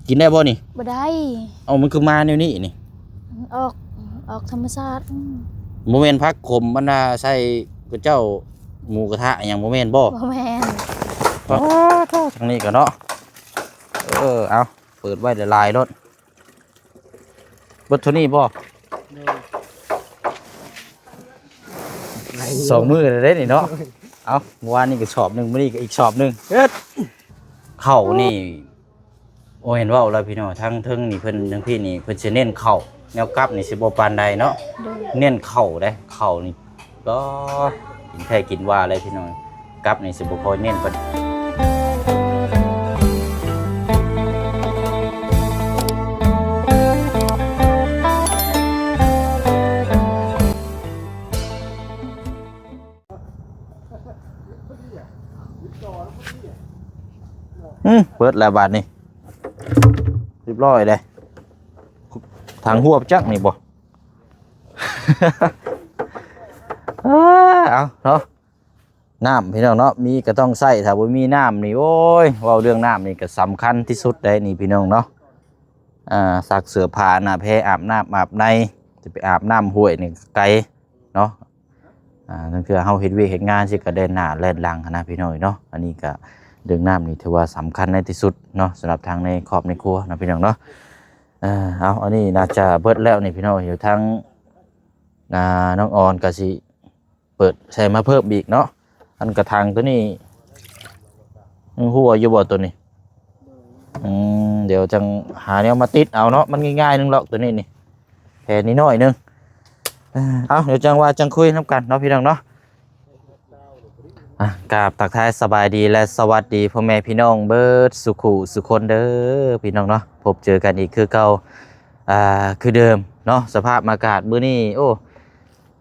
ກິນໄດ້ບໍ່ນີ້? ບໍ່ໄດ້. ເອົ້າ ມັນຄືມາແນວນີ້ນີ້? ອອກ ອອກທຳມະຊາດ. ອືມ ບໍ່ແມ່ນຜັກຂົມອັນນ່າໃສ່ເຂົາເຈົ້າໝູກະທະຫຍັງ ບໍ່ແມ່ນບໍ່? ບໍ່ແມ່ນ. ປາດໂທ້ ທາງນີ້ກໍເນາະ. ເອີ ເອົາ ເປີດໄວ້ຫຼາຍໆໂລດ. ເບິດເທົ່ານີ້ບໍ່? ໂດຍ. ສອງມື້ແລ້ວເດ້ນີ້ເນາະ. ເອົ້າ ເມື່ອວານນີ້ກໍສອບໜຶ່ງ ມື້ນີ້ກໍອີກສອບໜຶ່ງ. ເຮັດ ເຂົ້ານີ້ ໂອ້ ເຫັນເວົ້າແລ້ວພີ່ນ້ອງ ທາງເທິງນີ້ເພິ່ນ ທາງພີ້ນີ້ເພິ່ນຊິເນັ້ນເຂົ້າ ແນວກັບນີ້ຊິບໍ່ປານໃດເນາະ. ໂດຍ. ເນັ້ນເຂົ້າເດ້ ເຂົ້ານີ້ ກໍກິນແທ້ກິນວ່າເລີຍພີ່ນ້ອງ. ກັບນີ້ຊິບໍ່ຄ່ອຍເນັ້ນປານໃດ. ອືມ ເບິດແລ້ວບາດນີ້ ຮຽບຮ້ອຍເດ້. ທາງຫົວຈັກນີ້ບໍ່? ເອົາເນາະ ນ້ຳພີ່ນ້ອງເນາະ ມີກໍຕ້ອງໃຊ້ ຖ້າບໍ່ມີນ້ຳນີ້ ໂອ້ຍ ເວົ້າເລື່ອງນ້ຳນີ້ກໍສຳຄັນທີ່ສຸດເດ້ນີ້ພີ່ນ້ອງເນາະ. ອາ ຊັກເສື້ອຜ້າໜ້າແພ ອາບນ້ຳອາບໃນ ຈະໄປອາບນ້ຳຫ້ວຍນີ້ກໍໄກເນາະ. ອາ ລາງເທື່ອເຮົາເຮັດວຽກເຮັດງານຊິກະແລ່ນໜ້າແລ່ນຫຼັງຫັ້ນນະພີ່ນ້ອງເອີຍເນາະ. ອັນນີ້ກະເລື່ອງນ້ຳນີ້ຖືວ່າສຳຄັນໃນທີ່ສຸດເນາະ ສຳລັບທາງໃນຄອບໃນຄົວເນາະພີ່ນ້ອງເນາະ. ເອົາ ອັນນີ້ໜ້າຈະເບິດແລ້ວນີ້ພີ່ນ້ອງ ຢູ່ທາງ ອາ ນ້ອງອອນກະຊິເປີດໃສ່ມາເພີ່ມອີກເນາະ. ອັນກະຖັງໂຕນີ້ຍັງຮົ່ວຢູ່ບໍ່ໂຕນີ້? ອືມ ດຽວຈັ່ງຫາແນວມາຕິດເອົາເນາະ ມັນງ່າຍໆໜຶ່ງດອກໂຕນີ້ນີ້ ແຄ່ນີ້ໜ້ອຍໜຶ່ງ. ເອົາ ດຽວຈັ່ງວ່າຈັ່ງຄຸຍນຳກັນເນາະພີ່ນ້ອງເນາະ. ອາ ກາບທັກທາຍສະບາຍດີ ແລະ ສະຫວັດດີພໍ່ແມ່ພີ່ນ້ອງເບິດສູ່ຄູ່ສູ່ຄົນເດີພີ່ນ້ອງເນາະ. ພົບເຈີກັນອີກຄືເກົ່າ ອາ ຄືເດີມເນາະ. ສະພາບອາກາດມື້ນີ້ ໂອ້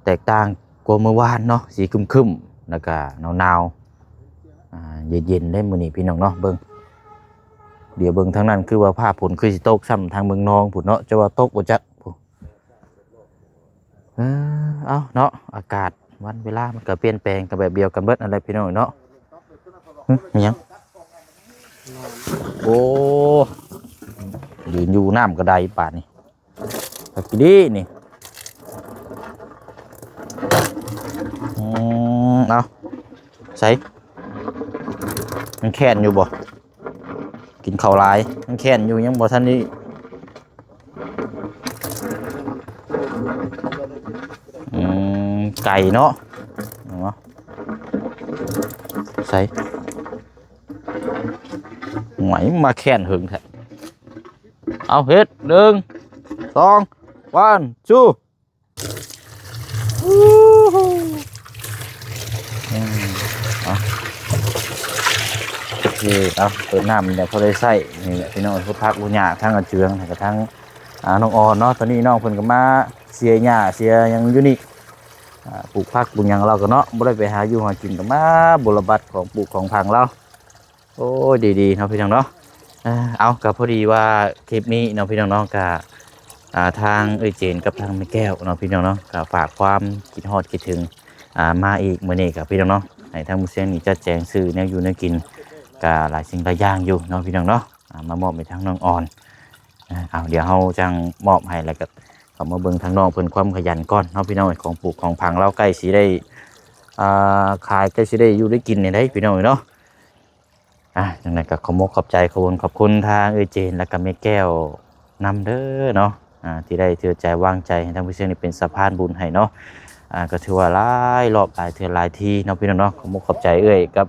ແຕກຕ່າງກວ່າມື້ວານເນາະ ສີຄຶ້ມໆ ແລ້ວກະໜາວໆ ອາ ເຢັນໆເດ້ມື້ນີ້ພີ່ນ້ອງເນາະ. ເບິ່ງ ດຽວເບິ່ງທາງນັ້ນ ຄືວ່າຟ້າຝົນຄືຊິຕົກຊ້ຳ ທາງເມືອງນອງພຸ້ນເນາະ ຈະວ່າຕົກບໍ່ຈັກ. ເອີ ເອົ້າເນາະ ອາກາດວັນເວລາມັນກໍປ່ຽນແປງກັນແບບດຽວກັນເບິດນັ້ນແຫຼະພີ່ນ້ອງເນາະ. ຫຶ ອີຫຍັງ? ໂອ້ ຢືນຢູ່ນ້ຳກໍໄດ້ບາດນີ້ ຄັກອີ່ຫຼີນີ້. ອືມ ເອົາ ໃສ ມັນແຄ້ນຢູ່ບໍ່? ກິນເຂົ້າຫຼາຍ ມັນແຄ້ນຢູ່ ຍັງບໍ່ທັນໄດ້ ອືມ ໄກ່ເນາະ ເນາະ ໃສ ຫວຍ ມາແຄ້ນເຫິງແທ້. ເອົາ ເຮັດ ໜຶ່ງ ສອງ ວັນ ຊູ. ອືມ ເອົາ ໂອເຄ ເອົາ ເປີດນ້ຳແລ້ວພໍໄດ້ໃຊ້ ນີ້ແຫຼະພີ່ນ້ອງ ພຸດພັກພຸດຫຍ້າ ທັງອາເຈືອງ ແລ້ວກໍທັງ ອ່າ ນ້ອງອອນເນາະ. ຕອນນີ້ນ້ອງເພິ່ນກໍມາເສຍຫຍ້າເສຍຫຍັງຢູ່ນີ້ ອ່າ ປູກຜັກປູກຫຍັງລາວກໍເນາະ ບໍ່ໄດ້ໄປຫາຢູ່ຫາກິນ ກໍມາບົວລະບັດຂອງປູກຂອງຝັງລາວ. ໂອ້ຍ ດີໆເນາະພີ່ນ້ອງເນາະ. ເອີ ເອົາ ກໍພໍດີວ່າຄລິບນີ້ເນາະພີ່ນ້ອງເນາະ ກໍ ອ່າ ທາງເອື້ອຍເຈນກັບທາງແມ່ແກ້ວເນາະພີ່ນ້ອງເນາະ ກໍຝາກຄວາມຄິດຮອດຄິດເຖິງ ອ່າ ມາອີກມື້ນີ້ກໍພີ່ນ້ອງເນາະ ໃຫ້ທາງໝູ່ຊຽງນີ້ຈັດແຈງຊື້ແນວຢູ່ແນວກິນ ກໍຫຼາຍສິ່ງຫຼາຍຢ່າງຢູ່ເນາະພີ່ນ້ອງເນາະ ອ່າ ມາມອບໃຫ້ທາງນ້ອງອອນ. ເອົາ ດຽວເຮົາຈັ່ງມອບໃຫ້ ແລ້ວກໍເຂົ້າມາເບິ່ງທາງນ້ອງເພິ່ນຄວາມຂະຫຍັນກ່ອນເນາະພີ່ນ້ອງ. ຂອງປູກຂອງຝັງລາວໃກ້ຊິໄດ້ ອ່າ ຂາຍ ໃກ້ຊິໄດ້ຢູ່ໄດ້ກິນນີ້ໄດ໋ພີ່ນ້ອງເນາະ. ອ່າ ຈັ່ງໃດກໍຂອບມົກຂອບໃຈ ຂອບຄຸນ ຂອບຄຸນທາງເອື້ອຍເຈນ ແລ້ວກໍແມ່ແກ້ວນຳເດີເນາະ ອ່າ ທີ່ໄດ້ເຊື່ອໃຈວາງໃຈໃຫ້ທາງຜູ້ເຊຍນີ້ເປັນສະພານບຸນໃຫ້ເນາະ. ອ່າ ກໍຖືວ່າຫຼາຍລອບຫຼາຍເທື່ອຫຼາຍທີເນາະພີ່ນ້ອງເນາະ. ຂອບມົກຂອບໃຈເອື້ອຍກັບ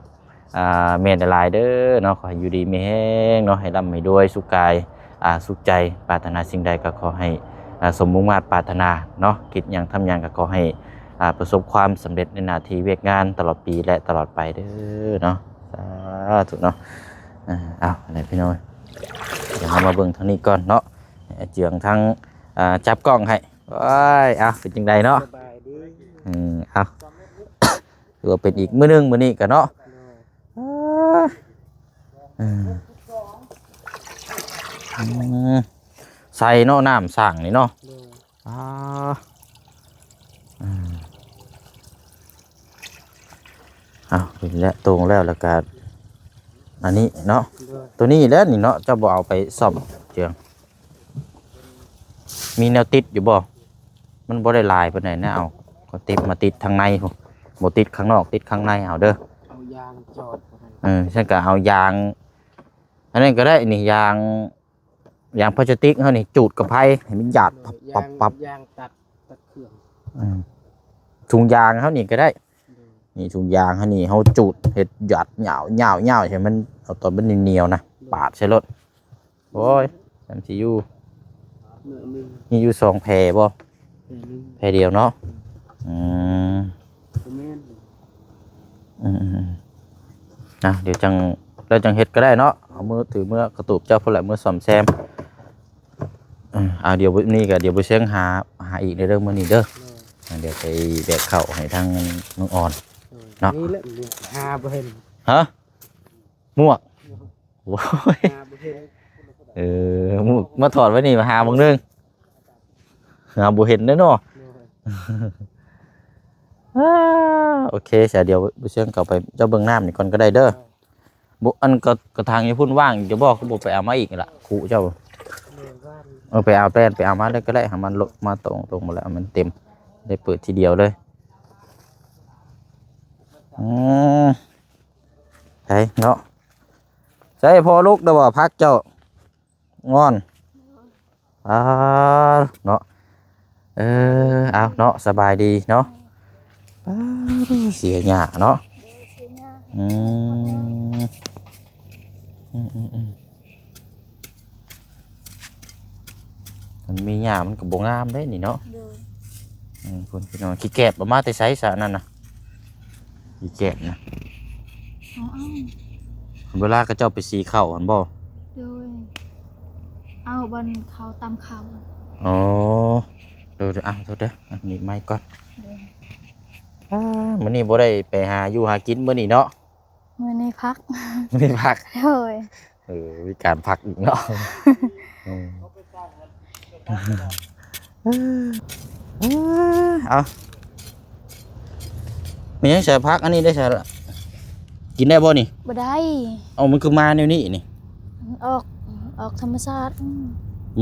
ອ່າ ແມ່ຫຼາຍໆເດີເນາະ. ຂໍໃຫ້ຢູ່ດີມີແຮງເນາະ ໃຫ້ລ່ຳໃຫ້ລວຍ ສຸກກາຍ ອ່າ ສຸກໃຈ ປາດຖະໜາສິ່ງໃດກໍຂໍໃຫ້ ອ່າ ສົມມຸ່ງມາດປາດຖະໜາເນາະ. ຄິດຫຍັງທຳຫຍັງກໍຂໍໃຫ້ ອ່າ ປະສົບຄວາມສຳເລັດໃນໜ້າທີ່ວຽກງານຕະຫຼອດປີ ແລະ ຕະຫຼອດໄປເດີເນາະ. ສາທຸເນາະ. ເອົາ ອັນນີ້ພີ່ນ້ອງ ດຽວເຮົາມາເບິ່ງທາງນີ້ກ່ອນເນາະ ໃຫ້ອາເຈືອງທາງ ອ່າ ຈັບກ້ອງໃຫ້. ໂອ້ຍ ເອົາ ເປັນຈັ່ງໃດເນາະ? ສະບາຍດີ. ອືມ ເອົາ ຖືວ່າເປັນອີກມື້ໜຶ່ງ ມື້ນີ້ກໍເນາະ. ໂດຍ. ເອີ ອືມ ອືມ ໃສ່ເນາະ ນ້ຳສ້າງນີ້ເນາະ. ໂດຍ. ອ່າ ອືມ ເອົາ ນີ້ແຫຼະ ຕົງແລ້ວ ແລ້ວກະອັນນີ້ເນາະ. ໂດຍ. ໂຕນີ້ແຫຼະນີ້ເນາະ ເຈົ້າບໍ່ເອົາໄປສ້ອມ ດຽວ ມີແນວຕິດຢູ່ບໍ່? ມັນບໍ່ໄດ້ຫຼາຍປານໃດນະ. ເອົາ ກໍຕິດມາຕິດທາງໃນພຸ້ນ ບໍ່ຕິດຂ້າງນອກ ຕິດຂ້າງໃນເອົາເດີ. ເອົາຢາງຈອດກໍໄດ້. ເອີ ຊັ້ນກໍເອົາຢາງ ອັນນັ້ນກໍໄດ້ນີ້ ຢາງ ຢາງພລາສຕິກເຮົານີ້ ຈູດກັບໄຟໃຫ້ມັນຢາດ ໂດຍ ປັບ ປັບ ຢາງ ປັບ ຢາງຕັດ ຕັດເຄື່ອງ. ອືມ ຖົງຢາງເຮົານີ້ກໍໄດ້. ໂດຍ ນີ້ຖົງຢາງເຮົານີ້ ເຮົາຈູດເຮັດຢາດຍາວໆໆ ໃຫ້ມັນ ເອົາຕອນມັນໜຽວໆນະ ໂດຍ ປາດໃສ່ລົດ. ໂອ້ຍ ຈຳຊິຢູ່ ມື້ໜຶ່ງ ມີຢູ່ສອງແພບໍ່? ແພໜຶ່ງ ແພດຽວເນາະ. ອືມ ອືມ ບໍ່ແມ່ນ ອືມໆໆ ອ່ະ ດຽວຈັ່ງ ແລ້ວຈັ່ງເຮັດກໍໄດ້ເນາະ. ເອົາມືຖືເມືອກະຕູບເຈົ້າພຸ້ນແຫຼະ ເມືອສ້ອມແຊມ. ເອີ ອ່າ ດຽວມື້ນີ້ກໍ ດຽວບໍ່ເຊີງຫາ ຫາອີກເດີມື້ນີ້ເດີ. ອ່າ ດຽວໄປແບກເຂົ້າໃຫ້ທາງນ້ອງອອນເນາະ. ນີ້ແຫຼະຫາບໍ່ເຫັນ. ຮະ? ໝວກ ໂອ້ຍ ຫາບໍ່ເຫັນ. ເອີ ໝວກມາຖອດໄວ້ນີ້ ຫາເບິ່ງໜຶ່ງ ຫາບໍ່ເຫັນເດ້ເນາະ. ໂດຍ ອ່າ ໂອເຄ ສະ ດຽວບໍ່ເຊີງເຂົ້າໄປ ເຈົ້າເບິ່ງນ້ຳນີ້ກ່ອນກໍໄດ້ເດີ. ໂດຍ ບໍ່ ອັນກະ ກະຖາງຢູ່ພຸ້ນວ່າງຢູ່ບໍ່? ຄືບໍ່ໄປເອົາມາອີກລະ ຄຸເຈົ້າ. ເອີ ວ່າງ ເອີ ໄປເອົາແປນ ໄປເອົາມາເລີຍກໍໄດ້ ໃຫ້ມັນລົງມາຕົງໆ ໝົດແລ້ວ ໃຫ້ມັນເຕັມ ໄດ້ເປີດທີດຽວເລີຍ. ອືມ ໃສເນາະ ໃສພໍລຸກແລ້ວບໍ່? ຜັກເຈົ້າງອນ ອ່າ ເນາະ. ເອີ ເອົາເນາະ ສະບາຍດີເນາະ. ອ່າ ເສຍຫຍ້າເນາະ. ອືມ ອືມໆໆ ມັນມີຫຍ້າມັນກໍບໍ່ງາມເດ້ນີ້ເນາະ. ໂດຍ ອືມ ພຸ້ນພີ່ນ້ອງ ຂີ້ແກບເອົາມາແຕ່ໃສຊະອັນນັ້ນນະ? ຂີ້ແກບນະ ເອົາ ເອົາ ເວລາເຂົາເຈົ້າໄປສີເຂົ້າຫັ້ນບໍ່? ໂດຍ ເອົາບ່ອນເຂົາຕຳເຂົ້າ. ອໍ ໂດຍໆ ເອົາ ໂທດເດີ ອັນນີ້ໄມກ່ອນ. ໂດຍ ອ່າ ມື້ນີ້ບໍ່ໄດ້ໄປຫາຢູ່ຫາກິນມື້ນີ້ເນາະ? ມື້ນີ້ພັກ ມື້ນີ້ພັກ. ໂດຍ ເອີ ມີການພັກອີກເນາະ. ອືມ ເອີ ເອົາ ມີຫຍັງໃສ່ຜັກອັນນີ້ໄດ້ໃສ່ລະ ກິນໄດ້ບໍ່ນີ້? ບໍ່ໄດ້. ເອົາ ມັນຄືມາແນວນີ້ນີ້? ອອກ ອອກທຳມະຊາດ. ອື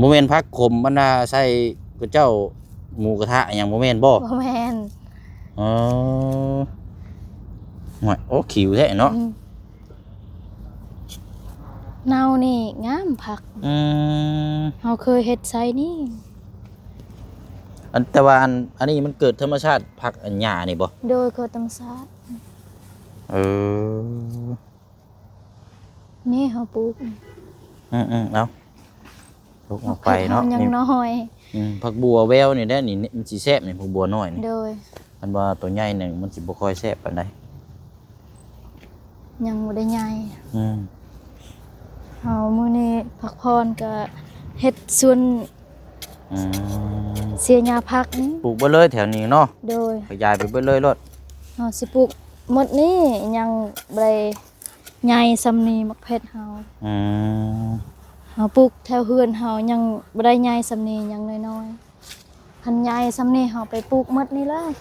ມ ບໍ່ແມ່ນຜັກຂົມ ອັນນ່າໃສ່ ເຂົາເຈົ້າ ໝູກະທະຫຍັງບໍ່ແມ່ນບໍ່? ບໍ່ແມ່ນ. ອໍ ໂອ້ຍ ໂອ້ ຂິວແທ້ເນາະ. ອືມ ເນົ່ານີ້ງາມຜັກ. ອືມ ເຮົາເຄີຍເຮັດໃສ່ນີ້. ອັນ ແຕ່ວ່າອັນ ອັນນີ້ມັນເກີດທຳມະຊາດ ຜັກອັນຫຍ້ານີ້ບໍ່? ໂດຍ ເກີດທຳມະຊາດ. ເອີ ນີ້ເຮົາປູກ. ອືມໆ ເອົາ ຕົກອອກໄປເນາະ ຍັງນ້ອຍ. ອືມ ຜັກບົ່ວແວວນີ້ແຫຼະ ນີ້ ນີ້ມັນຊິແຊບນີ້ ຜັກບົ່ວນ້ອຍນີ້. ໂດຍ ຄັນວ່າໂຕໃຫຍ່ໜຶ່ງມັນຊິບໍ່ຄ່ອຍແຊບປານໃດ. ຍັງບໍ່ໄດ້ໃຫຍ່. ອືມ ເຮົາມື້ນີ້ພັກຜ່ອນກໍເຮັດສວນ. ອືມ ເສຍຫຍ້າຜັກນີ້ ປູກເບິດເລີຍແຖວນີ້ເນາະ. ໂດຍ ຂະຫຍາຍໄປເບິດເລີຍໂລດ. ເຮົາຊິປູກໝົດນີ້ ຍັງບໍ່ໄດ້ໃຫຍ່ສ່ຳນີ້ໝາກເຜັດເຮົາ. ອືມ ເຮົາປູກແຖວເຮືອນເຮົາຍັງບໍ່ໄດ້ໃຫຍ່ສ່ຳນີ້ ຍັງນ້ອຍໆ. ຄັນໃຫຍ່ສ່ຳນີ້ເຮົາໄປປູກໝົດນີ້ເລີຍ.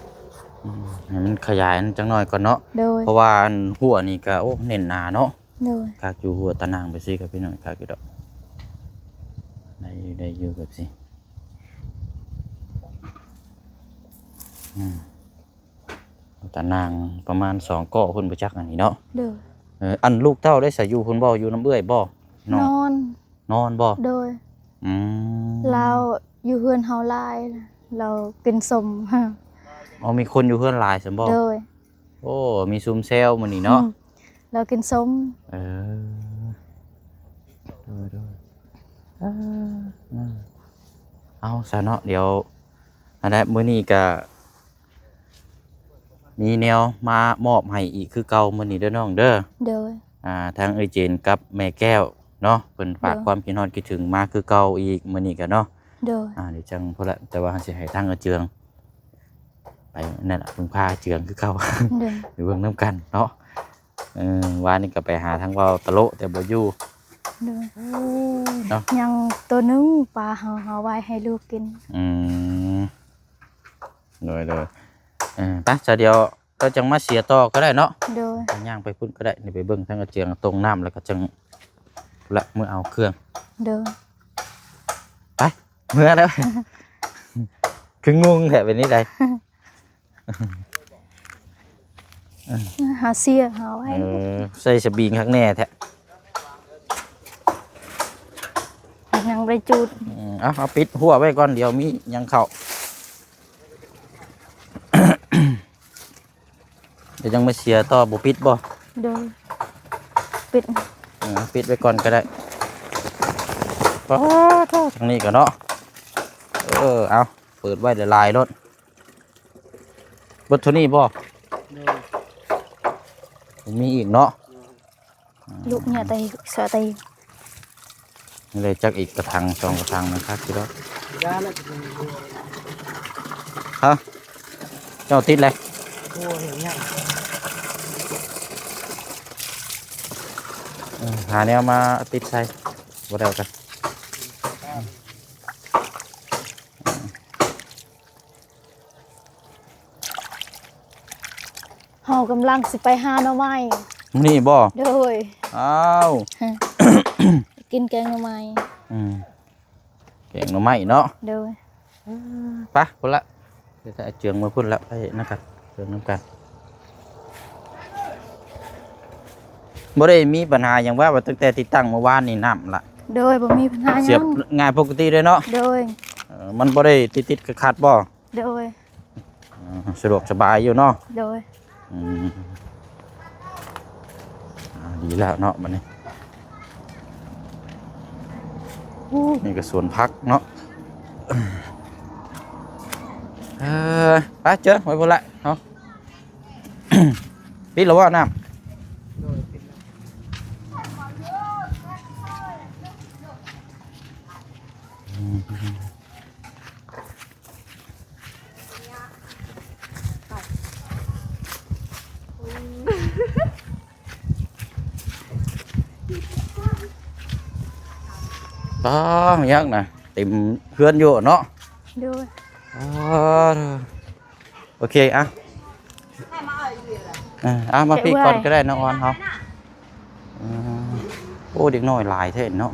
ອືມ ໃຫ້ມັນຂະຫຍາຍອັນຈັກໜ້ອຍກ່ອນເນາະ. ໂດຍ ເພາະວ່າອັນຮົ້ວນີ້ກະ ໂອ້ ແໜ້ນໜາເນາະ. ໂດຍ ຄັກຢູ່ ຮົ້ວຕາໜ່າງໄປຊີ້ກະພີ່ນ້ອງ ຄັກຢູ່ດອກ. ໄດ້ຢູ່ ໄດ້ຢູ່ແບບຊີ້. ອືມ ຕາໜ່າງປະມານສອງເກາະພຸ້ນບໍ່ຈັກອັນນີ້ເນາະ. ໂດຍ ເອີ ອັນລູກເຕົ້າໄດ້ສະ ຢູ່ພຸ້ນບໍ່? ຢູ່ນຳເອື້ອຍບໍ່? ນອນ ນອນບໍ່? ໂດຍ ອືມ ລາວຢູ່ເຮືອນເຮົາຫຼາຍ ລາວເປັນສົມ. ອໍ ມີຄົນຢູ່ເຮືອນຫຼາຍຊັ້ນບໍ່? ໂດຍ ໂອ້ ມີຊຸມແຊວມື້ນີ້ເນາະ. ອືມ ລາວກິນສົ້ມ. ເອີ ໂດຍໆ ເອີ ເອົາຊະເນາະ ດຽວ ອັນນັ້ນ ມື້ນີ້ກະມີແນວມາມອບໃຫ້ອີກຄືເກົ່າມື້ນີ້ເດີນ້ອງເດີ. ໂດຍ ອ່າ ທາງເອື້ອຍເຈນກັບແມ່ແກ້ວເນາະ ເພິ່ນຝາກ ໂດຍ ຄວາມຄິດຮອດຄິດເຖິງມາຄືເກົ່າອີກມື້ນີ້ກະເນາະ. ໂດຍ ອ່າ ດຽວຈັ່ງພຸ້ນລະ ແຕ່ວ່າເຮົາຊິໃຫ້ທາງອາເຈືອງ ໄປນັ້ນລະ ເບິ່ງພາເຈືອງຄືເກົ່າ. ໂດຍ ໄປເບິ່ງນຳກັນເນາະ. ເອີ ວານນີ້ກໍໄປຫາທາງເວົ້າຕະໂລະແຕ່ບໍ່ຢູ່. ໂດຍ ເນາະ ຍັງໂຕໜຶ່ງປາເຮົາ ເຮົາໄວ້ໃຫ້ລູກກິນ. ອືມ ໂດຍໆ ເອີ ໄປຊະ ດຽວ ກໍຈັ່ງມາເສຍຕໍ່ກໍໄດ້ເນາະ. ໂດຍ ຍ່າງໄປພຸ້ນກໍໄດ້ ນີ້ໄປເບິ່ງທາງກະເຈືອງ ຕົງນ້ຳ ແລ້ວກໍຈັ່ງລະເມືອເອົາເຄື່ອງ. ໂດຍ ເມືອແລ້ວ ຄືງົງແທ້ ເປັນນີ້ໃດ? ຫາເສຍຫາໄວ້ ເອີ ໃສ່ສະບີງຄັກແນ່ແທ້ ຍັງບໍ່ໄດ້ຈູດ ອືມ ເອົາ ເອົາ ປິດຮົ້ວໄວ້ກ່ອນ ດຽວມີຫຍັງເຂົ້າ ດຽວຍັງມາເສຍຕໍ່ ບໍ່ປິດບໍ່? ໂດຍ ປິດ ເອີ ປິດໄວ້ກ່ອນກໍໄດ້ ປາດໂທ້ ທາງນີ້ກໍເນາະ ເອີ ເອົາ ເປີດໄວ້ຫຼາຍໆໂລດ ເບິດເທົ່ານີ້ບໍ່? ໂດຍ ບໍ່ມີອີກເນາະ ລູກເມຍໄຕສະໄຕ ນີ້ເລີຍ ຈັກອີກກະຖັງສອງກະຖັງນະ ຄັກຢູ່ດອກ ຢ່າລະ ຮະ ເຈົ້າຕິດແລ້ວ ໂອ້ຍ ຍັງ ເອີ ຫາແນວມາຕິດໃສ່ ບໍ່ໄດ້ກະ ເຮົາກຳລັງຊິໄປຫາໜໍ່ໄມ້ ມື້ນີ້ບໍ່? ໂດຍ ອ້າວ ກິນແກງໜໍ່ໄມ້ ອືມ ແກງໜໍ່ໄມ້ເນາະ ໂດຍ ໄປພຸ້ນລະ ເຈົ້າເຈືອງມາພຸ້ນລະ ໄປນຳກັນ ເບິ່ງນຳກັນ ບໍ່ໄດ້ມີບັນຫາຫຍັງວ່າ ວ່າຕັ້ງແຕ່ຕິດຕັ້ງມື້ວານນີ້ ນ້ຳລະ ໂດຍ ບໍ່ມີບັນຫາຫຍັງ ສຽບງ່າຍປົກກະຕິເລີຍເນາະ ໂດຍ ເອີ ມັນບໍ່ໄດ້ຕິດໆຂັດໆບໍ່? ໂດຍ ອ່າ ສະດວກສະບາຍຢູ່ເນາະ ໂດຍ ອືມ ອ່າ ດີແລ້ວເນາະບັດນີ້ ໂອ້ ນີ້ກໍສວນຜັກເນາະ ເອີ ໄປເຈີໄວ້ພຸ້ນລະເນາະ ປິດແລ້ວບໍ່ນ້ຳ? ໂດຍ ປິດແລ້ວ ອືມ ຕາ ຍັກນະ ເຕັມເຮືອນຢູ່ເນາະ ໂດຍ ອາ ໂອເຄ ອ່ະ ເອີ ເອົາມາພີ້ກ່ອນກໍໄດ້ນ້ອງອອນເຮົາ ເອີ ໂອ້ ເດັກນ້ອຍຫຼາຍແທ້ເນາະ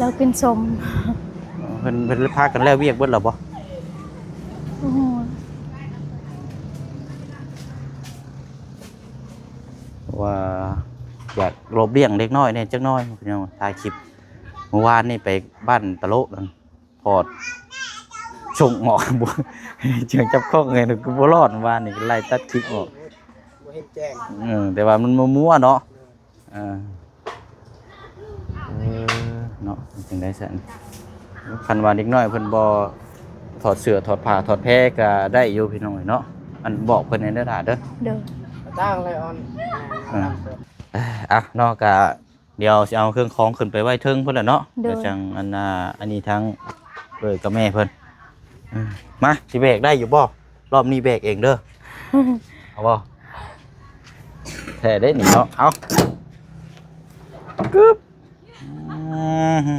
ລາວກິນສົ້ມ ເອີ ເພິ່ນ ເພິ່ນພາກັນແລ້ວວຽກເບິດແລ້ວບໍ່? ໂອ້ໂຫ ວ່າຢາກຫຼົບລ້ຽງເດັກນ້ອຍແດ່ຈັກໜ້ອຍ ພີ່ນ້ອງ ຖ່າຍຄລິບ ມື້ວານນີ້ໄປບ້ານຕະໂລະນັ້ນ ຖອດສົ່ງອອກ ບໍ່ ເຈີງຈັບຂ້ອງເລີຍ ຄືບໍ່ລອດວານນີ້ ໄລ່ຕັດຄລິບອອກ ບໍ່ເຫັນແຈ້ງ ເອີ ແຕ່ວ່າມັນມົວໆເນາະ ເອີ ເອີ ເນາະ ເປັນຈັ່ງໃດຊັ້ນ ຄັນວ່າເດັກນ້ອຍເພິ່ນບໍ່ຖອດເສື້ອ ຖອດຜ້າ ຖອດແພກໍໄດ້ຢູ່ ພີ່ນ້ອງເອີຍເນາະ ອັນ ບອກເພິ່ນແດ່ເດີຫຼ້າເດີ ໂດຍ ຕ່າງເລີຍອອນ ເອີ ອ່ະ ເນາະ ກະ ດຽວຊິເອົາເຄື່ອງຂອງຂຶ້ນໄປໄວ້ເທິງພຸ້ນແຫຼະເນາະ ໂດຍ ດຽວຈັ່ງອັນນ່າ ອັນນີ້ທາງເອື້ອຍກັບແມ່ເພິ່ນ ເອີ ມາ ຊິແບກໄດ້ຢູ່ບໍ່? ລອບນີ້ແບກເອງເດີ ເອົາບໍ່? ແທ້ເດ້ນີ້ເນາະ ເອົາ ກຶບ ອືມ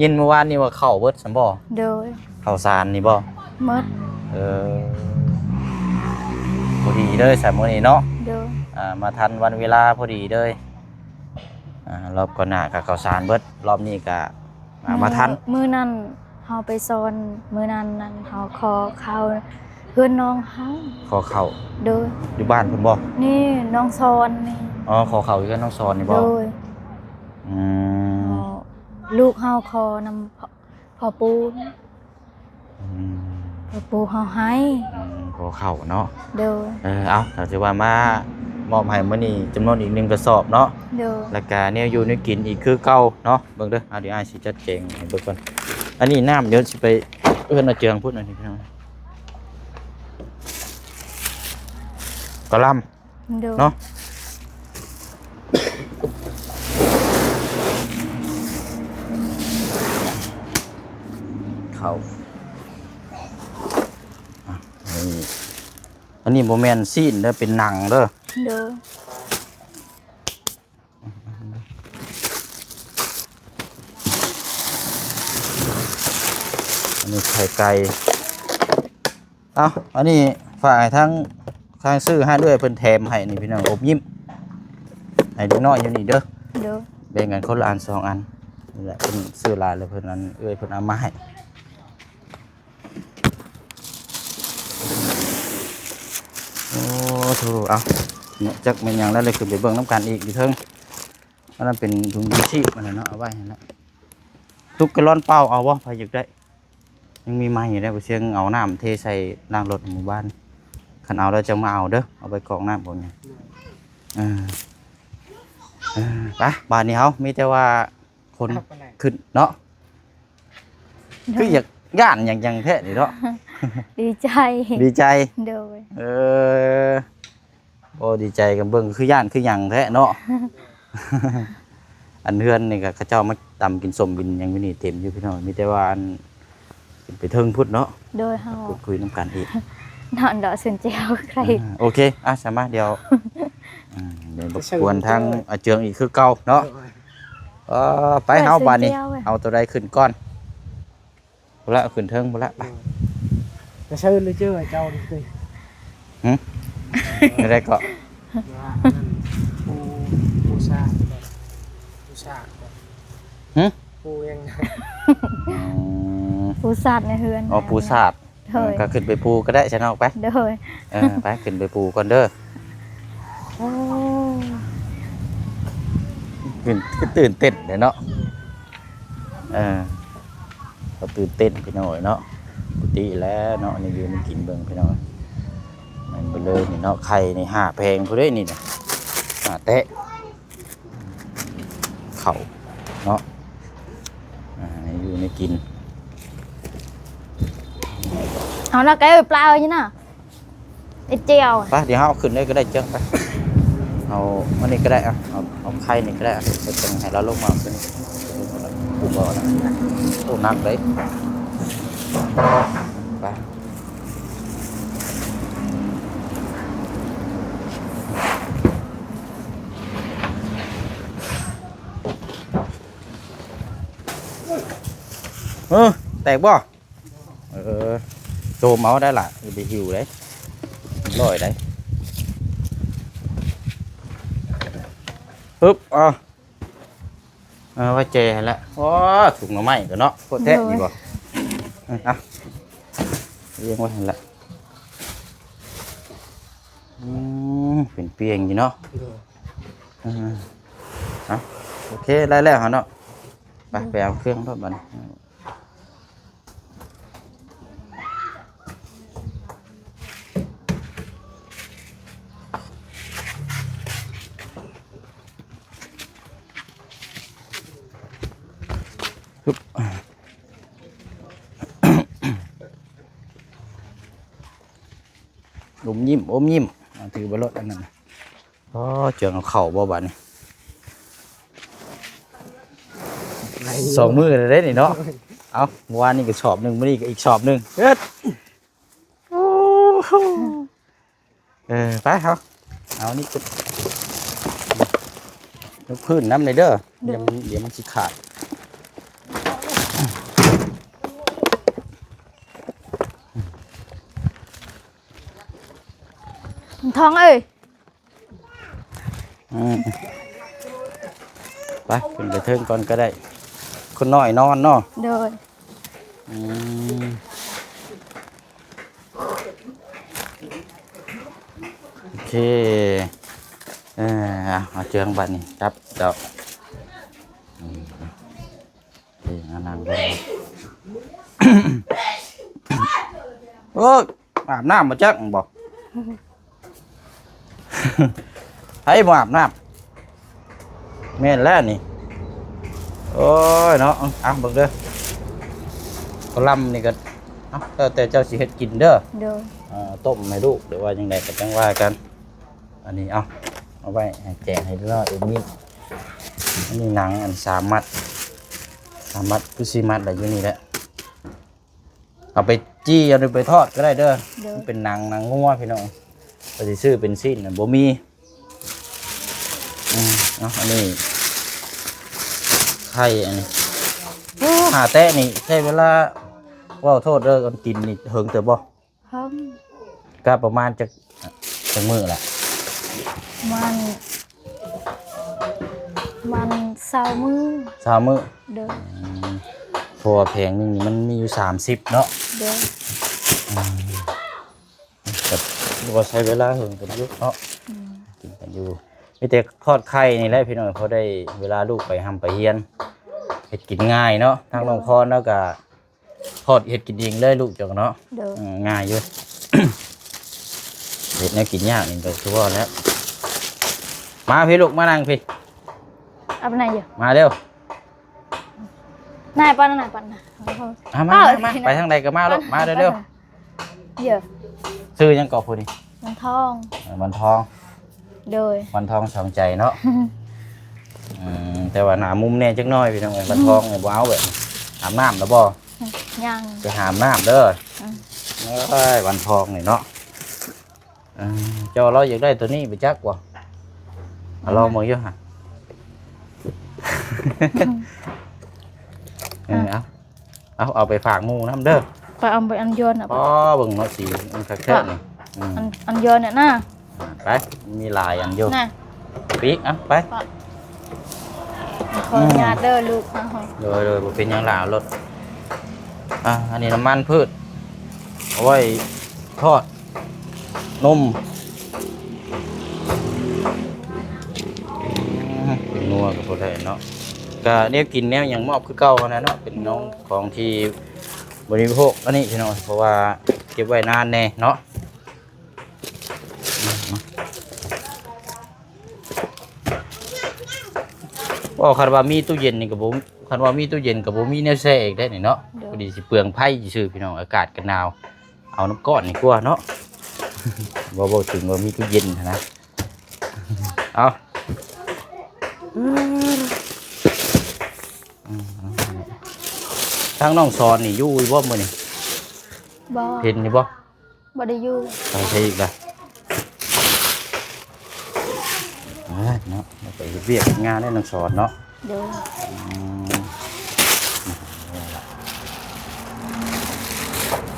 ຍິນມື້ວານນີ້ວ່າເຂົ້າເບິດຊັ້ນບໍ່? ໂດຍ ເຂົ້າສານນີ້ບໍ່? ໝົດ ເອີ ພໍດີເລີຍຊັ້ນມື້ນີ້ເນາະ ໂດຍ ອ່າ ມາທັນວັນເວລາພໍດີເລີຍ ອ່າ ລອບກ່ອນໜ້າກໍເຂົ້າສານເບິດ ລອບນີ້ກໍ ອ່າ ມາທັນ ມື້ນັ້ນເຮົາໄປສອນ ມື້ນັ້ນນັ້ນເຮົາຂໍເຂົ້າເຮືອນນ້ອງເຮົາ ຂໍເຂົ້າ ໂດຍ ຢູ່ບ້ານເພິ່ນບໍ່? ນີ້ນ້ອງສອນນີ້ ອໍ ຂໍເຂົ້າຢູ່ເຮືອນນ້ອງສອນນີ້ບໍ່? ໂດຍ ອືມ ອໍ ລູກເຮົາຂໍນຳ ພໍ່ ພໍ່ປູ່ ອືມ ພໍ່ປູ່ເຮົາໃຫ້ ອືມ ຂໍເຂົ້າເນາະ ໂດຍ ເອີ ເອົາ ກໍຖືວ່າມາມອບໃຫ້ມື້ນີ້ຈຳນວນອີກໜຶ່ງກະສອບເນາະ ໂດຍ ແລ້ວກະແນວຢູ່ແນວກິນອີກຄືເກົ່າເນາະ ເບິ່ງເດີ ເອົາ ດຽວອ້າຍຊິຈັດແຈງໃຫ້ເບິ່ງກ່ອນ ອັນນີ້ນ້ຳ ດຽວຊິໄປເອີ້ນເອົາເຈືອງພຸ້ນ ອັນນີ້ພີ່ນ້ອງ ກະລຳ ໂດຍ ເນາະ ເຂົ້າ ອ່ະ ນີ້ ອັນນີ້ບໍ່ແມ່ນຊີ້ນເດີ ເປັນໜັງເດີ ໂດຍ ອັນນີ້ໄຂ່ໄກ່ ເອົາ ອັນນີ້ຝາກໃຫ້ທາງ ທາງຊື້ຮ້ານເອື້ອຍເພິ່ນແຖມໃຫ້ນີ້ພີ່ນ້ອງ ອົບຍິ້ມ ໃຫ້ເດັກນ້ອຍຢູ່ນີ້ເດີ ໂດຍ ແບ່ງກັນຄົນລະອັນສອງອັນ ນີ້ແຫຼະ ເພິ່ນຊື້ຫຼາຍແລ້ວ ເພິ່ນ ອັນ ເອື້ອຍເພິ່ນເອົາມາໃຫ້. ໂອ້ໂທ້ ເອົາເນາະ ຈັກແມ່ນຫຍັງແລ້ວ ເລີຍຂຶ້ນໄປເບິ່ງນຳກັນອີກຢູ່ເທິງ. ອັນນັ້ນເປັນຖົງຍັງຊີບ ອັນນັ້ນເນາະ ເອົາໄວ້ຫັ້ນແຫຼະ. ຕຸກກະລອນເປົ່າເອົາບໍ່? ໃຜຢາກໄດ້ ຍັງມີໃໝ່ຢູ່ເດ້. ບໍ່ຊຽງເອົານ້ຳເທໃສ່ລ້າງລົດໃນໝູ່ບ້ານ. ຄັນເອົາແລ້ວຈັ່ງມາເອົາເດີ ເອົາໄປກອກນ້ຳພວກນີ້. ເອີ ເອີ ໄປ ບາດນີ້ເຮົາມີແຕ່ວ່າຄົນຂຶ້ນເນາະ. ຄືຢາກຢ້ານຫຍັງຈັ່ງແທ້ນີ້ເນາະ. ດີໃຈ ດີໃຈ. ໂດຍ ເອີ ໂອ້ ດີໃຈກັນເບິ່ງ ຄືຢ້ານຄືຫຍັງແທ້ເນາະ. ອັນເຮືອນນີ້ກໍເຂົາເຈົ້າມາຕຳກິນສົ້ມກິນຫຍັງຢູ່ນີ້ເຕັມຢູ່ພີ່ນ້ອງ ມີແຕ່ວ່າອັນຂຶ້ນໄປເທິງພຸ້ນເນາະ. ໂດຍ ເຮົາ ເຮົາກໍຄຸຍນຳກັນອີກ ນອນເດາະຊຸນແຈວໃຄ. ອ່າ ໂອເຄ ອ່ະ ສາມາດ ດຽວ ອ່າ ດຽວລົບກວນທາງອາເຈືອງອີກຄືເກົ່າເນາະ. ໂດຍ ເອີ ໄປເຮົາບາດນີ້ ເອົາໂຕໃດຂຶ້ນກ່ອນ? ພຸ້ນລະ ຂຶ້ນເທິງພຸ້ນລະ ໄປ. ຈະເຊີນຫຼືເຈີເຈົ້ານີ້ຕິ? ຫຶ? ແນວໃດເກາະ? ວ່າອັນນັ້ນ ປູ ປູຊາດ ປູຊາດ ຫຶ? ປູຫຍັງ? ອືມ ປູຊາດໃນເຮືອນ. ອໍ ປູຊາດ. ໂດຍ ເອີ ກໍຂຶ້ນໄປປູກໍໄດ້ຊະເນາະ ໄປ. ໂດຍ ເອີ ໄປ ຂຶ້ນໄປປູກ່ອນເດີ. ໂອ້ ຕື່ນ ຄືຕື່ນເຕັ້ນເດ້ເນາະ. ເອີ ກໍຕື່ນເຕັ້ນພີ່ນ້ອງເອີຍເນາະ. ປົກກະຕິແລ້ວເນາະ ນີ້ຢູ່ນີ້ກິນເບິ່ງພີ່ນ້ອງ. ແມ່ນເບີດເລີຍນີ້ເນາະ ໄຂ່ນີ້ຫ້າແຜງພຸ້ນເດ້ນີ້ນະ ຫ້າແຕະ. ເຂົ້າເນາະ ອ່າ ຢູ່ໃນກິນ. ເອົານະ ໄກ່ເອີຍ ປາເອີຍນະ ເຮັດແຈ່ວ. ໄປ ດຽວເຮົາເອົາຂຶ້ນເລີຍກໍໄດ້ ເຈີໄປ. ເອົາອັນນີ້ກໍໄດ້ ເອົາ ເອົາ ເອົາໄຂ່ນີ້ກໍໄດ້ ເຮັດຈັ່ງໃຫ້ລາວລົງມາເອົາຂຶ້ນ. ໂອ້ ໜັກເດ້. ໄປ. ເອີ ແຕກບໍ່? ເອີ ໂຈມເອົາໄດ້ລະ ຢ່າໄປຫິ້ວເດ້ ມັນລອຍໄດ໋. ປຶບ ເອົາ ເອີ ໄວ້ແຈຫັ້ນແຫຼະ. ໂອ້ ຖົງໜໍ່ໄມ້ກໍເນາະ ໂຄດແທ້. ໂດຍ ນີ້ບໍ່? ເອີ ເອົາ ລຽງໄວ້ຫັ້ນແຫຼະ. ອືມ ເປັນປ່ຽງຢູ່ເນາະ. ໂດຍ ເອີ ເອົາ ໂອເຄ ໄດ້ແລ້ວເຮົາເນາະ. ໄປ ໄປເອົາເຄື່ອງໂລດບັດນີ້. ອມຍິ້ມ ອມຍິ້ມ ຖືໄປໂລດອັນນັ້ນ. ອໍ ເຈືອງເອົາເຂົ້າບໍ່ບາດນີ້? ສອງມື້ແລ້ວເດ້ນີ້ເນາະ. ເອົ້າ ມື້ວານນີ້ກໍສອບໜຶ່ງ ມື້ນີ້ກໍອີກສອບໜຶ່ງ. ເອີ ໂອ້ໂຫ ເອີ ໄປເຮົາ ເອົານີ້ຂຶ້ນ ຍົກພື້ນນຳແດ່ເດີ. ໂດຍ ດຽວມັນ ດຽວມັນຊິຂາດ. ທອງເອີຍ. ອືມ ໄປ ຂຶ້ນໄປເທິງກ່ອນກໍໄດ້ ຄົນນ້ອຍນອນເນາະ. ໂດຍ ອືມ ໂອເຄ ເອີ ເອົາ ເອົາເຈືອງບາດນີ້ ຈັບເຈົ້າ. ອືມ ເອີ ນັ່ງເບິ່ງ ໂອ້ຍ ອາບນ້ຳບໍ່ຈັກບໍ່? ໃຜບໍ່ອາບນ້ຳ? ແມ່ນແລ້ວນີ້. ໂອ້ຍເນາະ ເອົາເບິ່ງເດີ ກະລຳນີ້ກໍ ເອົາ ແລ້ວແຕ່ເຈົ້າຊິເຮັດກິນເດີ. ໂດຍ ເອີ ຕົ້ມໃຫ້ລູກ ຫຼືວ່າຈັ່ງໃດກໍຈັ່ງວ່າກັນ. ອັນນີ້ ເອົາ ເອົາໄວ້ໃຫ້ແຈກໃຫ້ເດັກນ້ອຍເອມິນ. ອັນນີ້ໜັງ ອັນສາມມັດ ສາມມັດ ຄືສີ່ມັດລະ ຢູ່ນີ້ແຫຼະ. ເອົາໄປຈີ່ ເອົາໄປທອດກໍໄດ້ເດີ. ໂດຍ ມັນເປັນໜັງ ໜັງງົວພີ່ນ້ອງ. ກໍຊິຊື້ເປັນຊີ້ນນະ ບໍ່ມີ. ອືມ ເອົາ ອັນນີ້ໄຂ່ ອັນນີ້ ໂອ້ ຫາແຕະນີ້ໃຊ້ເວລາ ເວົ້າໂທດເດີ ອັນກິນນີ້ເຫິງເຕີບບໍ່? ເຫິງ ກະປະມານຈັກ ຈັກມື້ລະ? ປະມານ ປະມານຊາວມື້ ຊາວມື້ ໂດຍ ອືມ ເພາະວ່າແຜງໜຶ່ງນີ້ມັນມີຢູ່ສາມສິບເນາະ ໂດຍ ອືມ ກໍຖືວ່າໃຊ້ເວລາເຫິງກັນຢູ່ເນາະ ອືມ ກິນກັນຢູ່ ມີແຕ່ທອດໄຂ່ນີ້ແຫຼະພີ່ນ້ອງ ພໍໄດ້ເວລາລູກໄປຮ່ຳໄປຮຽນ ເຮັດກິນງ່າຍເນາະ ທາງ ໂດຍ ນ້ອງພອນລາວກໍ ທອດເຮັດກິນເອງເລີຍລູກເຈົ້າເນາະ ໂດຍ ເອີ ງ່າຍຢູ່ ເຮັດແນວກິນຍາກນີ້ກໍຄືວ່າແລ້ວ ມາພີ້ລູກ ມານັ່ງພີ້ ເອົາໄປໄຫນຢູ່ ມາເລັວ ນາຍ ປານນາຍ ປານນາຍ ມາ ມາ ມາ ໄປທາງໃດກໍມາລູກ ມາເລັວໆ ເອີ ຊື່ຫຍັງເກາະຜູ້ນີ້ ວັນທອງ ເອີ ວັນທອງ ໂດຍ ວັນທອງສອງໃຈເນາະ ອືມ ແຕ່ວ່າໜ້າມຸມແດ່ຈັກໜ້ອຍພີ່ນ້ອງເອີຍ ວັນທອງນີ້ບໍ່ເອົາແບບ ອາບນ້ຳແລ້ວບໍ່? ຍັງ ໄປຫາອາບນ້ຳເດີ ອືມ ເອີຍ ວັນທອງນີ້ເນາະ ເອີ ເຈົ້າລາວຢາກໄດ້ໂຕນີ້ໄປຈັກບໍ່? ເອົາລອງເບິ່ງຢູ່ຫະ ເອີ ເອົາ ເອົາ ເອົາໄປຝາກໝູ່ນຳເດີ ຂ້ອຍເອົາໄປອັນຢອນນະ ອໍ ເບິ່ງເນາະ ສີມັນຄັກແທ້ນີ້ ອືມ ອັນ ອັນຢອນນະນະ ອ່າ ໄປ ມີຫຼາຍອັນຢູ່ ນະ ປີກ ເອົາໄປ ຂໍອະນຸຍາດເດີລູກ ໂດຍ ໂດຍ ບໍ່ເປັນຫຍັງຫຼາໂລດ ອ່າ ອັນນີ້ນ້ຳມັນພືດ ເອົາໄວ້ທອດ ນົມ ອືມ ເປັນນົວກໍພໍໄດ້ເນາະ ກະແນວກິນແນວຫຍັງມອບຄືເກົ່າຫັ້ນແຫຼະເນາະ ເປັນຂອງທີ່ບໍລິໂພກອັນນີ້ພີ່ນ້ອງ ເພາະວ່າເກັບໄວ້ນານແດ່ເນາະ ເວົ້າຄັນວ່າມີຕູ້ເຢັນນີ້ກໍບໍ່ ຄັນວ່າມີຕູ້ເຢັນກໍບໍ່ມີແນວແຊ່ອີກໄດ໋ນີ້ເນາະ ໂດຍ ພໍດີຊິເປືອງໄຟຊື່ໆ ພີ່ນ້ອງ ອາກາດກໍໜາວ ເອົານ້ຳກ້ອນນີ້ກວ່າເນາະ ເວົ້າ ເວົ້າເຖິງວ່າມີຕູ້ເຢັນຫັ້ນນະ ເອົາ ທາງນ້ອງສອນນີ້ຢູ່ບໍ່ມື້ນີ້? ບໍ່ ເຫັນຢູ່ບໍ່? ບໍ່ໄດ້ຢູ່ ໄປໃສອີກລະ? ເອີ ເນາະ ໄປເຮັດວຽກເຮັດງານແລ້ວນ້ອງສອນເນາະ ໂດຍ ອືມ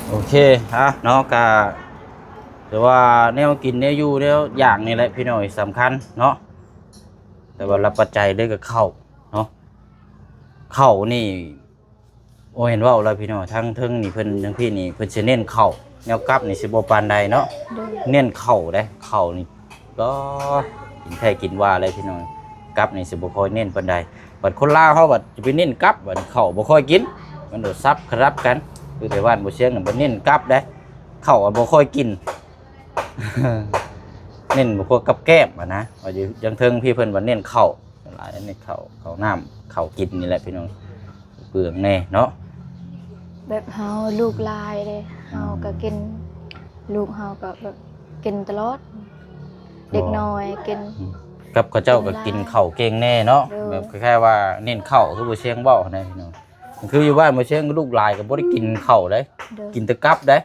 ໂອເຄ ອ່ະ ເນາະ ກະ ແຕ່ວ່າແນວກິນແນວຢູ່ແນວຢາກນີ້ແຫຼະພີ່ນ້ອງ ສຳຄັນເນາະ ແຕ່ວ່າຫຼັກປັດໄຈເລີຍກໍເຂົ້າເນາະ ເຂົ້ານີ້ ໂອ້ ເຫັນເວົ້າແລ້ວພີ່ນ້ອງ ທາງເທິງນີ້ເພິ່ນ ທາງພີ້ນີ້ເພິ່ນຊິເນັ້ນເຂົ້າ ແນວກັບນີ້ຊິບໍ່ປານໃດເນາະ ໂດຍ ເນັ້ນເຂົ້າເດ້ ເຂົ້ານີ້ກໍກິນແທ້ກິນວ່າເລີຍພີ່ນ້ອງ ກັບນີ້ຊິບໍ່ຄ່ອຍເນັ້ນປານໃດ ບັດຄົນລາວເຮົາບັດຈະໄປເນັ້ນກັບ ບັດເຂົ້າບໍ່ຄ່ອຍກິນ ມັນໂດດສັບຂະລັບກັນ ຄືແຕ່ບ້ານບໍ່ຊຽງນັ້ນ ບັດເນັ້ນກັບເດ້ ເຂົ້າບໍ່ຄ່ອຍກິນ ເນັ້ນບໍ່ຄ່ອຍກັບແກ້ມຫັ້ນນະ ວ່າຢູ່ທາງເທິງພີ້ເພິ່ນວ່າເນັ້ນເຂົ້າ ຫຼາຍເນັ້ນເຂົ້າ ເຂົ້ານ້ຳ ເຂົ້າກິນນີ້ແຫຼະພີ່ນ້ອງ ເປືອງແດ່ເນາະ ແບບເຮົາລູກຫຼາຍເດ້ ເຮົາກໍ ອືມ ກິນ ລູກເຮົາກໍແບບກິນຕະຫຼອດ ເດັກນ້ອຍກິນ ອືມ ກັບເຂົາເຈົ້າກໍກິນເຂົ້າເກັ່ງແດ່ເນາະ ໂດຍ ແບບຄ້າຍໆວ່າເນັ້ນເຂົ້າ ຄືບໍ່ຊຽງເວົ້າຫັ້ນນະພີ່ນ້ອງ ຄືຢູ່ບ້ານບໍ່ຊຽງ ລູກຫຼາຍກໍບໍ່ໄດ້ກິນເຂົ້າເດ້ ໂດຍ ກິນແຕ່ກັບເດ້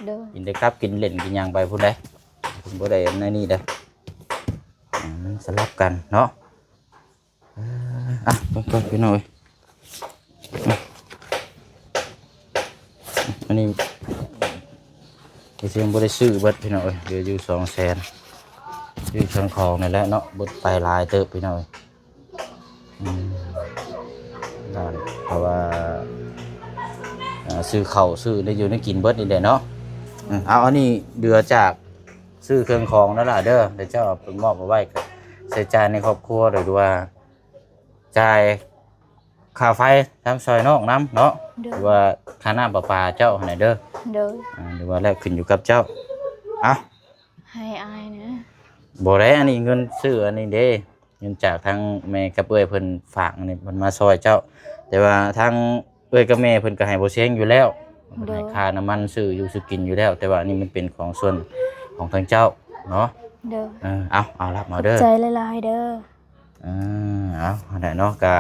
ໂດຍ ກິນແຕ່ກັບ ກິນເຫຼັ້ນ ກິນຫຍັງໄປພຸ້ນເດ້ ເພິ່ນບໍ່ໄດ້ອັນນັ້ນນີ້ເດ້ ອືມ ມັນສະຫຼັບກັນເນາະ ເອີ ອ່ະ ເບິ່ງກ່ອນພີ່ນ້ອງເອີຍ ອັນນີ້ ເຮົາຍັງບໍ່ໄດ້ຊື້ເບິດພີ່ນ້ອງເອີຍ ເຫຼືອຢູ່ສອງແສນ ຢູ່ເຄື່ອງຂອງນີ້ແຫຼະເນາະ ເບິດໄປຫຼາຍເຕີບພີ່ນ້ອງເອີຍ ອືມ ເພາະວ່າ ເອີ ຊື້ເຂົ້າ ຊື້ໄດ້ຢູ່ໄດ້ກິນເບິດນີ້ແຫຼະເນາະ ອືມ ເອົາ ອັນນີ້ເຫຼືອຈາກ ຊື້ເຄື່ອງຂອງນັ້ນລະເດີ ດຽວເຈົ້າເອົາໄປມອບເອົາໄວ້ ໃຊ້ຈ່າຍໃນຄອບຄົວ ຫຼືວ່າຈ່າຍຄ່າໄຟນຳ ຊ່ອຍນ້ອງນຳເນາະ ໂດຍ ຫຼືວ່າຄ່ານ້ຳປະປາເຈົ້າຫັ້ນນະເດີ ໂດຍ ອ່າ ຫຼືວ່າແລ້ວຂຶ້ນຢູ່ກັບເຈົ້າ ເອົ້າ ໃຫ້ອ້າຍນະ ບໍ່ໄດ້ ອັນນີ້ເງິນຊື້ອັນນີ້ເດ້ ເງິນຈາກທາງແມ່ກັບເອື້ອຍເພິ່ນຝາກ ອັນນີ້ເພິ່ນມາຊ່ອຍເຈົ້າ ແຕ່ວ່າທາງ ເອື້ອຍກັບແມ່ເພິ່ນກໍໃຫ້ບໍ່ແພງຢູ່ແລ້ວ ໂດຍ ໃຫ້ຄ່ານ້ຳມັນຊື້ຢູ່ຊື້ກິນຢູ່ແລ້ວ ແຕ່ວ່າອັນນີ້ມັນເປັນຂອງສ່ວນຂອງທາງເຈົ້າເນາະ ໂດຍ ເອີ ເອົາ ເອົາ ຮັບເອົາເດີ ຂອບໃຈຫຼາຍໆເດີ ເອີ ເອົາ ຫັ້ນແຫຼະເນາະ ກະ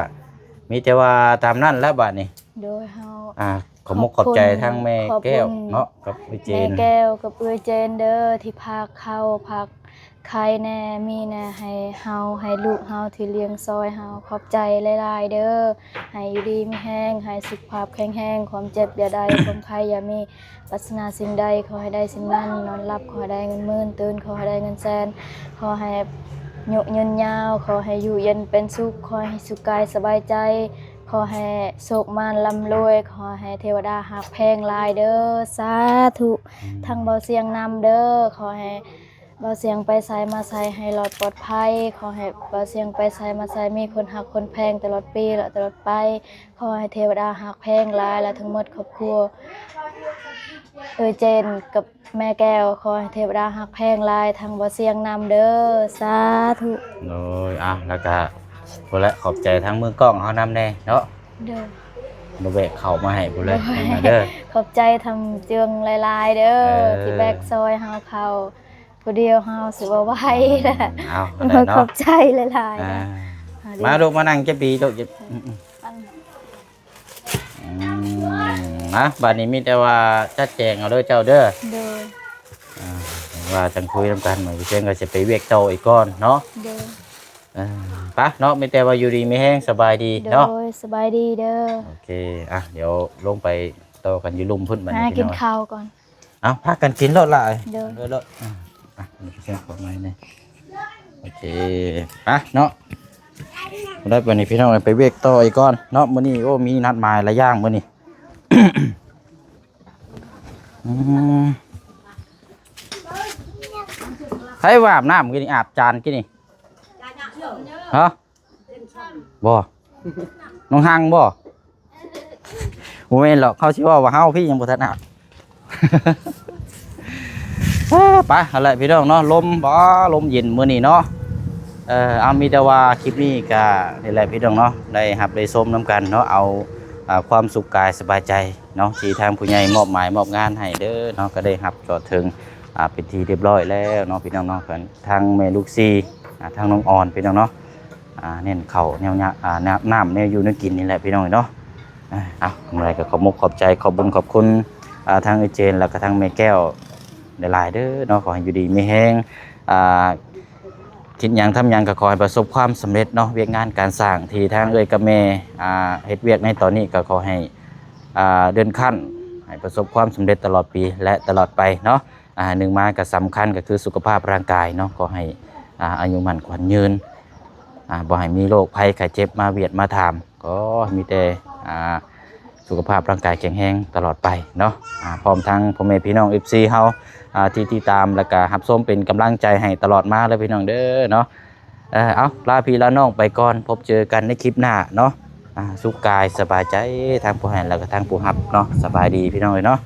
ມີແຕ່ວ່າຕາມນັ້ນແຫຼະບາດນີ້ ໂດຍ ເຮົາ ອ່າ ຂອບມຸກຂອບໃຈທາງແມ່ແກ້ວເນາະ ກັບເອື້ອຍເຈນ ແມ່ແກ້ວກັບເອື້ອຍເຈນເດີ ທີ່ພາເຂົ້າພາ ໄຂ່ແດ່ ມີແດ່ໃຫ້ເຮົາ ໃຫ້ລູກເຮົາທີ່ລ້ຽງຊ່ອຍເຮົາ ຂອບໃຈຫຼາຍໆເດີ ໃຫ້ຢູ່ດີມີແຮງ ໃຫ້ສຸຂະພາບແຂງແຮງ ຄວາມເຈັບຢ່າໄດ້ ຄວາມໄຂ້ຢ່າມີ ປາດຖະໜາສິ່ງໃດຂໍໃຫ້ໄດ້ສິ່ງນັ້ນ ນອນຫຼັບຂໍໃຫ້ໄດ້ເງິນໝື່ນ ຕື່ນຂໍໃຫ້ໄດ້ເງິນແສນ ຂໍໃຫ້ ຍຸຍືນຍາວ, ຂໍໃຫ້ຢູ່ເຢັນເປັນສຸກ, ຂໍໃຫ້ສຸກກາຍສະບາຍໃຈ, ຂໍໃຫ້ໂຊກໝານລ່ຳລວຍ, ຂໍໃຫ້ເທວະດາຮັກແພງຫຼາຍເດີ້ ສາທຸ. ອືມ ທັງເບົາສຽງນຳເດີ້, ຂໍໃຫ້ເບົາສຽງໄປໃສມາໃສໃຫ້ລອດປອດໄພ, ຂໍໃຫ້ເບົາສຽງໄປໃສມາໃສມີຄົນຮັກຄົນແພງຕະຫຼອດປີ ແລະ ຕະຫຼອດໄປ, ຂໍໃຫ້ເທວະດາຮັກແພງຫຼາຍ ແລະ ທັງໝົດຄອບຄົວເອື້ອຍເຈນກັບ ແມ່ແກ້ວ ຂໍໃຫ້ເທວະດາຮັກແພງຫຼາຍ ທັງບໍ່ສຽງນຳເດີ້ ສາທຸ. ໂດຍ ອ່ະ ແລ້ວກະພຸ້ນແຫຼະ ຂອບໃຈທາງມືກ້ອງເຮົານຳແດ່ເນາະ. ໂດຍ ມາແວະເຂົ້າມາໃຫ້ພຸ້ນແຫຼະ ໂດຍ ນຳເດີ້. ຂອບໃຈທຳເຈີງຫຼາຍໆເດີ້ ເອີ ທີ່ແບກຊອຍເຮົາເຂົ້າ ຜູ້ດຽວເຮົາຊິບໍ່ໄຫວແລ້ວ. ເອົາ ອັນໃດເນາະ ຂອບໃຈຫຼາຍໆ ອ່າ ເດີ້. ມາລູກ ມານັ່ງຈັກປີລູກ ອືມ ອືມ ນະ ບາດນີ້ມີແຕ່ວ່າຈັດແຈງເອົາເດີ້ເຈົ້າເດີ້. ໂດຍ ອ່າ ວ່າຈັ່ງຄຸຍນຳກັນ ມື້ເຊົ້າກໍຊິໄປວຽກຕໍ່ອີກກ່ອນເນາະ. ໂດຍ ເອີ ໄປເນາະ ມີແຕ່ວ່າຢູ່ດີມີແຮງ ສະບາຍດີເນາະ. ໂດຍ ສະບາຍດີເດີ້. ໂອເຄ ອ່ະ ດຽວລົງໄປຕໍ່ກັນຢູ່ລຸ່ມພຸ້ນ ບາດນີ້ ຫາກິນ ພີ່ນ້ອງ ເຂົ້າກ່ອນ. ເອົາ ພາກັນກິນໂລດຫຼາຍ. ໂດຍ ໂດຍໂລດ. ອ່າ ອ່ະ ນີ້ເປັນເຄື່ອງຂອງໃໝ່ນີ້. ໂອເຄ ໄປເນາະ. ໄດ້ ບາດນີ້ພີ່ນ້ອງ ໄປວຽກຕໍ່ອີກກ່ອນເນາະ. ມື້ນີ້ ໂອ້ ມີນັດໝາຍຫຼາຍຢ່າງມື້ນີ້. ອືມ ໃຜວ່າອາບນ້ຳກິນນີ້ ອາບຈານກິນນີ້ ຮະ? ບໍ່ ນ້ອງຮັງບໍ່? ບໍ່ແມ່ນຫຼອກ ເຮົາຊິເວົ້າວ່າເຮົາພີ້ຍັງບໍ່ທັນອາບ. ເອີ ໄປ ຫັ້ນແຫຼະພີ່ນ້ອງເນາະ ລົມ ບໍ່ ລົມເຢັນມື້ນີ້ເນາະ. ເອີ ເອົາ ມີແຕ່ວ່າຄລິບນີ້ກະນີ້ແຫຼະພີ່ນ້ອງເນາະ ໄດ້ຮັບໄດ້ຊົມນຳກັນເນາະ ເອົາ ອ່າ ຄວາມສຸກກາຍສະບາຍໃຈເນາະ ທີ່ທາງຜູ້ໃຫຍ່ມອບໝາຍມອບງານໃຫ້ເດີ້ເນາະ ກໍໄດ້ຮັບຈອດເຖິງ ອ່າ ເປັນທີ່ຮຽບຮ້ອຍແລ້ວເນາະ ພີ່ນ້ອງເນາະ. ກໍທັງແມ່ລູກສີ່ ອ່າ ທັງນ້ອງອອນ ພີ່ນ້ອງເນາະ. ອ່າ ເນັ້ນເຂົ້າແນວຍາ ອ່າ ນ້ຳ ນ້ຳແນວຢູ່ແນວກິນນີ້ແຫຼະພີ່ນ້ອງເນາະ. ອ່າ ເອົາ ຈັ່ງໃດກໍຂອບມຸກຂອບໃຈ ຂອບບຸນຂອບຄຸນ ອ່າ ທາງເອື້ອຍເຈນ ແລ້ວກໍທາງແມ່ແກ້ວຫຼາຍໆເດີ້ເນາະ. ຂໍໃຫ້ຢູ່ດີມີແຮງ ອ່າ ຄິດຫຍັງທຳຫຍັງກໍຂໍໃຫ້ປະສົບຄວາມສຳເລັດເນາະ. ວຽກງານການສ້າງທີ່ທາງເອື້ອຍກັບແມ່ ອ່າ ເຮັດວຽກໃນຕອນນີ້ກໍຂໍໃຫ້ ອ່າ ເລື່ອນຂັ້ນ ໃຫ້ປະສົບຄວາມສຳເລັດຕະຫຼອດປີ ແລະ ຕະຫຼອດໄປເນາະ. ອ່າ ໜຶ່ງມາກໍສຳຄັນກໍຄືສຸຂະພາບຮ່າງກາຍເນາະ ຂໍໃຫ້ ອ່າ ອາຍຸໝັ້ນຂວັນຍືນ ອ່າ ບໍ່ໃຫ້ມີໂລກໄພໄຂ້ເຈັບມາຫວຽດມາຖາມ ກໍມີແຕ່ ອ່າ ສຸຂະພາບຮ່າງກາຍແຂງແຮງຕະຫຼອດໄປເນາະ. ອ່າ ພ້ອມທັງພໍ່ແມ່ພີ່ນ້ອງ ເອັຟຊີ ເຮົາ ອ່າ ທີ່ຕິດຕາມ ແລ້ວກະຮັບຊົມເປັນກຳລັງໃຈໃຫ້ຕະຫຼອດມາເດີ້ ພີ່ນ້ອງເດີ້ເນາະ. ເອີ ເອົາ ລາພີ່ລານ້ອງໄປກ່ອນ ພົບເຈີກັນໃນຄລິບໜ້າເນາະ. ອ່າ ສຸກກາຍສະບາຍໃຈ ທັງຜູ້ໃຫ້ ແລ້ວກະທັງຜູ້ຮັບເນາະ. ສະບາຍດີພີ່ນ້ອງເອີຍເນາະ.